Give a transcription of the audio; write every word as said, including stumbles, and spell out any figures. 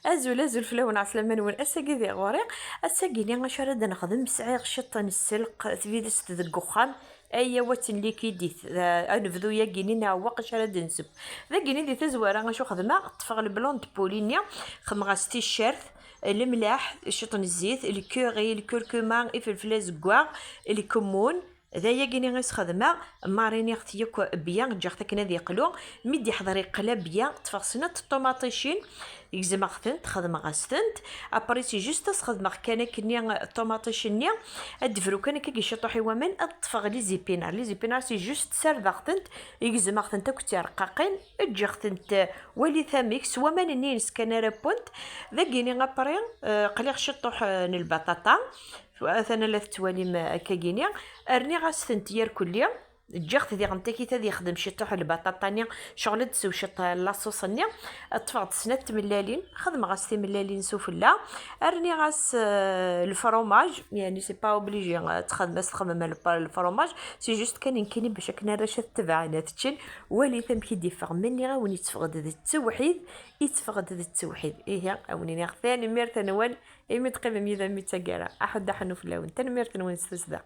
Azul, azul fell-awen, ɛeslama-nwen. Ass-agi di ɣur-i, ass-agi-ni acu ara d-nexdem? Sɛiɣ ciṭṭ n sselq, tbidest deg uxxam. Ayaw ad tenlikidit. Anebdu-yagi-ni neɛweq acu ara d-nseww. Dagi-ni di tazwara acu xedmeɣ? Ṭṭfeɣ le blanc de poulet-nni, xedmeɣ-as ticcert, lemlaḥ, ciṭṭ n zzit, lkuri, lkurkuma, ifelfel azeggaɣ, lkemmun. D ayagi-ni i sxedmeɣ, mariniɣ-t yakk bya, ǧǧiɣ-t akken ad yeqlu. Mi d-yeḥḍer yeqla bya, ṭṭfeɣ snat ṭumaṭicin, gezmeɣ-tent, xedmeɣ-as-tent. Après, c'est juste ad sxedmeɣ kan akkenni ṭumaṭic-nni, ad d-bru kan akka ciṭuḥ i waman, ad ṭṭfeɣ les épinards. Les épinards, c'est juste sardeɣ-tent, gezmeɣ-tent akk d tirqaqin, ǧǧiɣ-tent, eh, walit amek, s waman-nni-ines kan ara wwent. Dagi-ni après, eh, qliɣ ciṭuḥ, eh, n lbaṭaṭa. Atan la tettwalim, eh, akkagini. Rniɣ-as-tent irkelli. Ǧǧiɣ-t diɣen takit ad yexdem ciṭuḥ lbaṭaṭa-nni, ccɣel ad d-sew ciṭ laṣuṣ-nni. Ṭṭfeɣ-d snat tmellalin, xedmeɣ-as timellalin s ufella. Rniɣ-as, eh, lefromaj, yani c'est pas obligé, eh, ad txedmem, ad txedmem lef-, lefromaj, c'est juste kan nekkini bac akken arrac ad t-tebɛen ad t-ččen. Walit amek i d-iffeɣ, ma nniɣ-awen itteffeɣ-d d ttewḥid, itteffeɣ-d d ttewḥid. Ihi, a wen-iniɣ tanemmirt-nwen imi d-teqqimem yid-i mi d taggara. Aḥuddu aḥennu fell-awen. Tanemmirt-nwen s tussda.